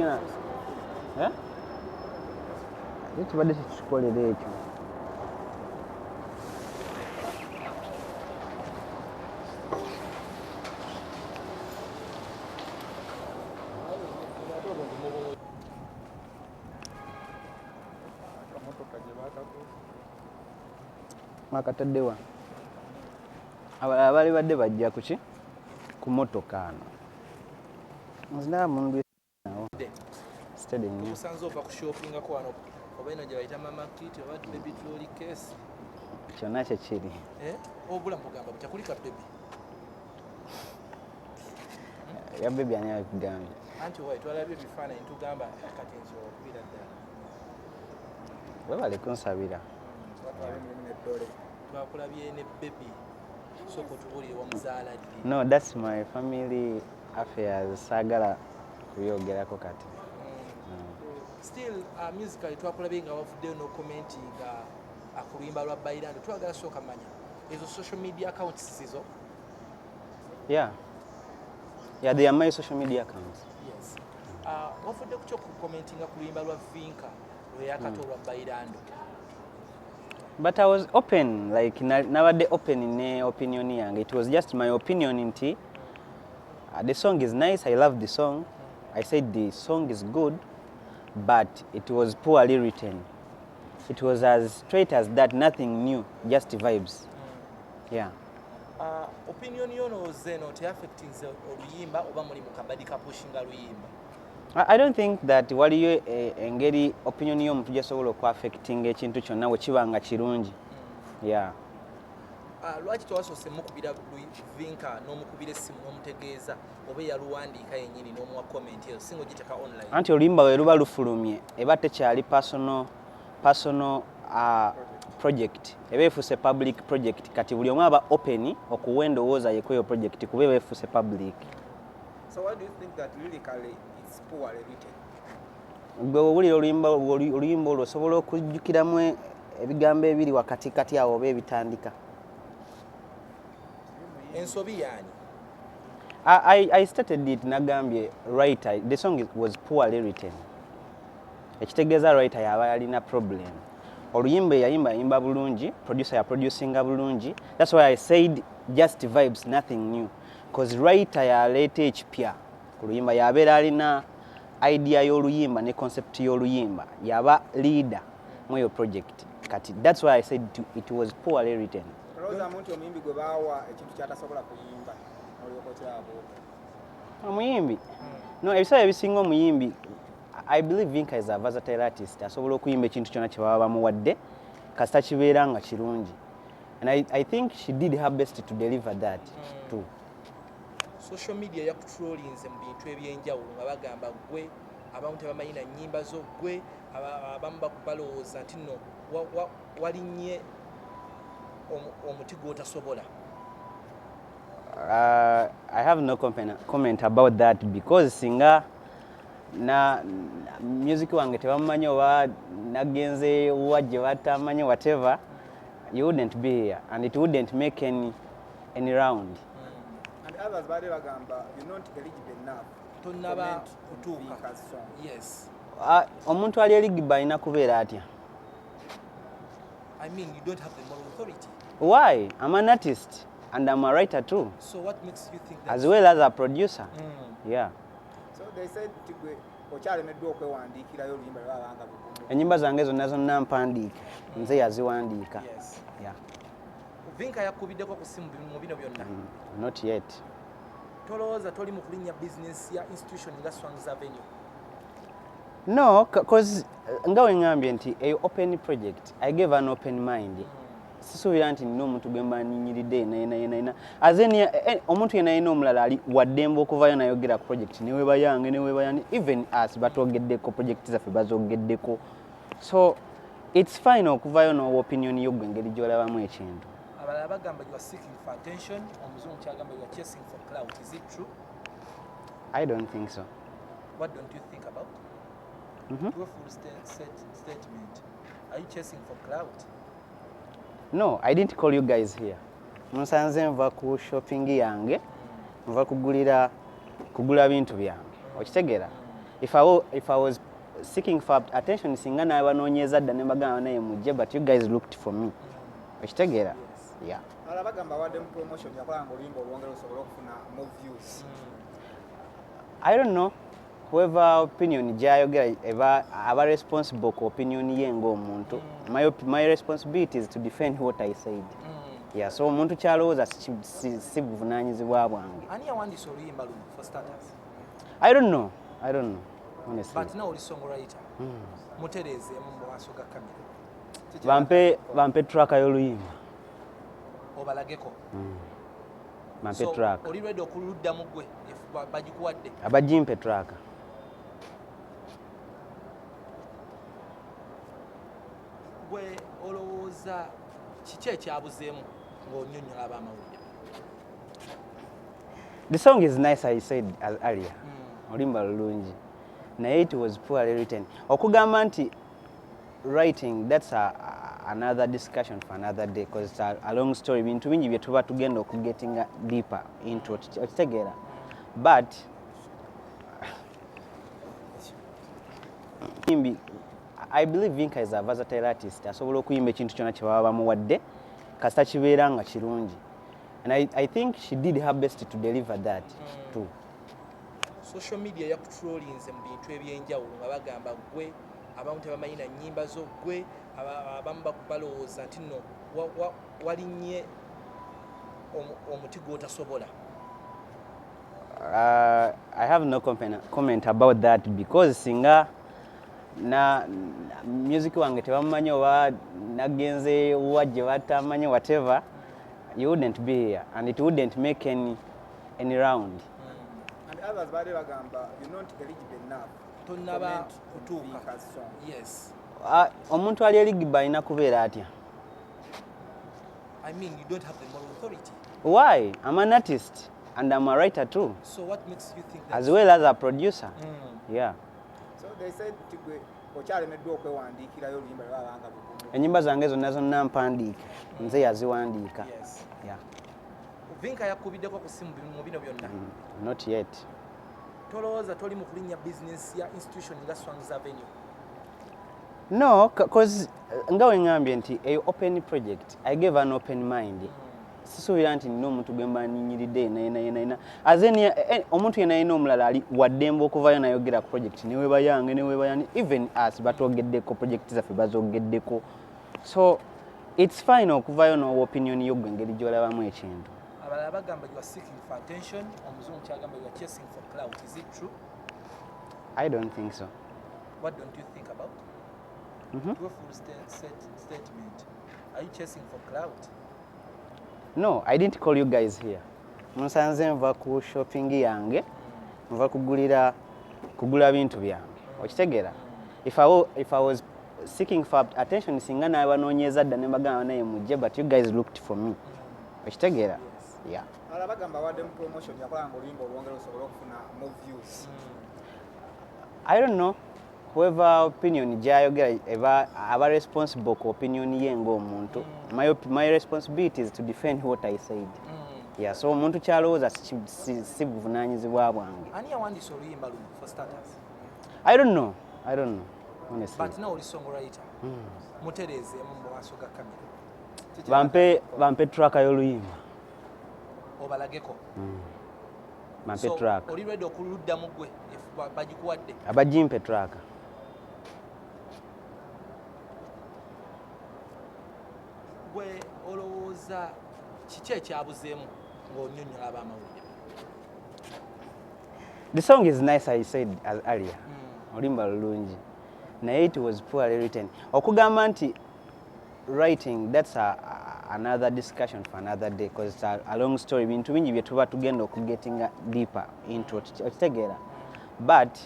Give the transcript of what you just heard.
Tetugenda, eh? Ate tubadde tetukikolera ekyo. Mwakataddewa abalala baali badde bajja kuki ku motoka ano nzinaba mundu nawo steady nnyo. Tukusanze ova kushoppingako wano, oba eno gye bayita mama kit oba baby trolley case. Kyonna kyekiri. Eh? Obulamu bugamba butya? Kulika baby. Ya baby ani akugambye? Anti owaye twalabye ebifaananyi tugamba, "Eh, kati nze okubira ddala." Webale kunsabira. Twakulabye ne baby, sooka otubuulire, wamuzaala ddi? No, that's my family affairs, saagala kubyogerako kati. Still musically twakulabye nga wavuddeyo n'ocommentinga ku luyimba lwa Bairando. Twagala sooka manya, ezo social media accounts zizo? Yeah, they are my social media accounts. Yes. Wavudde ku kyokucommentinga ku luyimba lwa Vinka lweyakata olwa Bairando? But I was open, like nabadde open ne opinion yange. It was just my opinion nti the song is nice, I love the song. I said the song is good, but it was poorly written. It was as straight as that, nothing new, just vibes, yeah. Opinion yo olowooza eno teyaffectinze oluyimba oba muli mu kabadi kapushinga luyimba? I don't think that waliyo engeri opinion y'omuntu gyasobola okuaffectinga ekintu kyonna bwe kiba nga kirungi, yeah. Lwaki tewasoose mukubira Vinka n'omukubira essimu n'omutegeeza, oba eyaluwandiika yennyini n'omuwa comment eyo, singa ogiteeka online? Anti oluyimba bwe luba lufulumye eba tekyali personal project, eba efuuse public project. Kati buli omu aba open okuwa endowooza ye ku eyo project kuba eba efuuse public. So why do you think that lyrically it's poorly written? Gwe owulira oluyimba olwo osobola okujjukiramu ebigambo ebiri wakati kati awo oba ebitandika? Ensobi yaani? I started it, nagambye writer, the song was poorly written. Ekitegeeza writer yaba yalina problem. Oluyimba yayimba, yayimba bulungi, producer yaproducinga bulungi. That's why I said just vibes, nothing new, because writer yaleeta ekipya ku luyimba, yabeera alina idea y'oluyimba ne concept y'oluyimba, yaba leader mu eyo project. Kati that's why I said it was poorly written. Olowoozamu nti omuyimbi gwe baawa ekintu kyatasobola kuyimba olyoka okyaba? Omuyimbi, no, ebiseera ebisinga omuyimbi, I believe Vinka is a versatile artist, asobola okuyimba ekintu kyonna kye baba bamuwadde kasita kibeera nga kirungi, and I think she did her best to deliver that too. Social media yakutrollinze mu bintu ebyenjawulo nga bagamba gwe, abamu tebamanyi na nnyimba zo gwe, abamu balowooza nti nno walinnye omuti gw'otasobola. I have no comment about that because singa na music wange tebamumanyi oba nagenze wa gye batamanyi, whatever, you wouldn't be here and it wouldn't make any round. And others baadde bagamba you're not eligible enough to Tonnaba comment on kutuuka. Vinka's song. Yes. Omuntu ali eligible alina kubeera atya? I mean, you don't have the moral authority. Why? I'm an artist and I'm a writer too, So what makes you think that as well as a producer. Yeah. So they said nti gwe okyalemeddwa okwewandiikirayo oluyimba lwe babanga lugumu. Enyimba zange zonna zonna mpandiika, nze yaziwandiika. Yeah. Vinka yakubiddeko ku simu mu bino byonna? Not yet. Tolowooza toli mu kulinnya bizinesi ya institution nga Swangz Avenue? No, cause nga weŋŋambye nti eyo open project, I gave an open mind. Sisuubira nti nina omuntu gwe mba ninyiridde yena yena yena yena aze omuntu yena yena omulala ali waddembe okuvayo nayogera ku project neweba yange neweba yani. Even us batwogeddeko, project zaffe bazogeddeko, so it's fine okuvayo n'owa opinion yo gwe engeri gy'olabamu ekintu. Abalala bagamba you are seeking for attention, omuzungu kyagamba you are chasing for clout. Is it true? I don't think so. What don't you think about? Do a full statement. Are you chasing for clout? No, I didn't call you guys here. Munsanze nva ku shopping yange, nva kugulira kugula bintu byange. Okitegeera? If I was seeking for attention, singa nabanoonyeza dda ne mbagamba naye mujje, but you guys looked for me. Okitegeera? Yes. Yeah. Abalala bagamba awadde mu promotion, yakola nga oluyimba olwongera osobole okufuna more views. I don't know, whoever opinion gyayogera eba aba responsible ku opinion ye ng'omuntu. My responsibility is to defend what I said. Yeah, so omuntu kyalowooza si buvunaanyizibwa bwange. Ani yawandiisa oluyimba luno, for starters? I don't know, I don't know, honestly. But nawe oli songwriter, mutereezeemu mu maaso ga kamera. Bampe track y'oluyimba. Obalageko. Bampe So, track. oli ready okuluddamu gwe if bagikuwadde? Abagimpe track. Gwe olowooza kiki ekyabuzeemu ng'onyonnyola abamawulire? The song is nice, I said as earlier. Oluyimba lulungi, naye it was poorly written. Okugamba nti writing, that's another discussion for another day, because it's a long story. Bintu bingi bye tuba tugenda okugettinga deeper into, okitegeera? But Yimbi, I believe Vinka is a versatile artist. Asobola okuyimba ekintu kyonna kye baba bamuwadde kasita kibeera nga kirungi, and I think she did her best to deliver that too. Social media yakutrollinze mu bintu ebyenjawulo nga bagamba gwe, abamu tebamanyi na nnyimba zo gwe, abamu balowooza nti nno walinnye omuti gw'otasobola. I have no comment about that, because singa na music wange tebamumanyi oba nagenze wa gye batamanyi, whatever, you wouldn't be here and it wouldn't make any round. And others baadde bagamba you're not eligible enough to Tonnaba comment on kutuuka. Vinka's song. Yes. Omuntu ali eligible alina kubeera atya? I mean, you don't have the moral authority. Why? I'm an artist and I'm a writer too, So what makes you think that? As well as a producer. Yeah. So they said nti gwe okyalemeddwa okwewandiikirayo oluyimba lwe babanga lugumu. Enyimba zange zonna zonna mpandiika, nze yaziwandiika. Yes. Yeah. Vinka yakubiddeko ku simu mu bino byonna? Not yet. Tolowooza toli mu kulinnya business ya institution nga Swangz Avenue? No, cause nga weŋŋambye nti eyo open project, I gave an open mind. Sisuubira nti nina omuntu gwe mba ninyiridde yena yena yena yena aze omuntu yena yena omulala ali waddembe okuvayo nayogera ku project, neweba yange, neweba yani, even us batwogeddeko, project zaffe bazogeddeko, so it's fine okuvayo n'owa opinion yo gwe engeri gy'olabamu ekintu. Abalala bagamba you are seeking for attention, omuzungu kyagamba you are chasing for clout. Is it true? I don't think so. What don't you think about? Mhm. Do a full statement. Are you chasing for clout? No, I didn't call you guys here. Munsanze nva ku shopping yange, nva kugulira kugula bintu byange. Okitegeera? If I was seeking for attention, singa nabanoonyeza dda ne mbagamba naye mujje, but you guys looked for me. Okitegeera? Yes. Yeah. Abalala bagamba awadde mu promotion, yakola nga oluyimba olwongera osobole okufuna more views. I don't know, whoever opinion gyayogera eba aba responsible ku opinion ye ng'omuntu. My responsibility is to defend what I said. Yeah, so omuntu kyalowooza si buvunaanyizibwa bwange. Ani yawandiisa oluyimba luno, for starters? I don't know, I don't know, honestly. But nawe oli songwriter, mutereezeemu mu maaso ga kamera. Bampe track y'oluyimba. Obalageko. Bampe So track. oli ready okuluddamu gwe if bagikuwadde? Abagimpe track. Gwe olowooza kiki ekyabuzeemu ng'onyonnyola abamawulire? The song is nice, I said as earlier. Oluyimba lulungi, naye it was poorly written. Okugamba nti writing, that's another discussion for another day, because it's a long story. Bintu bingi bye tuba tugenda okugettinga deeper into, okitegeera? But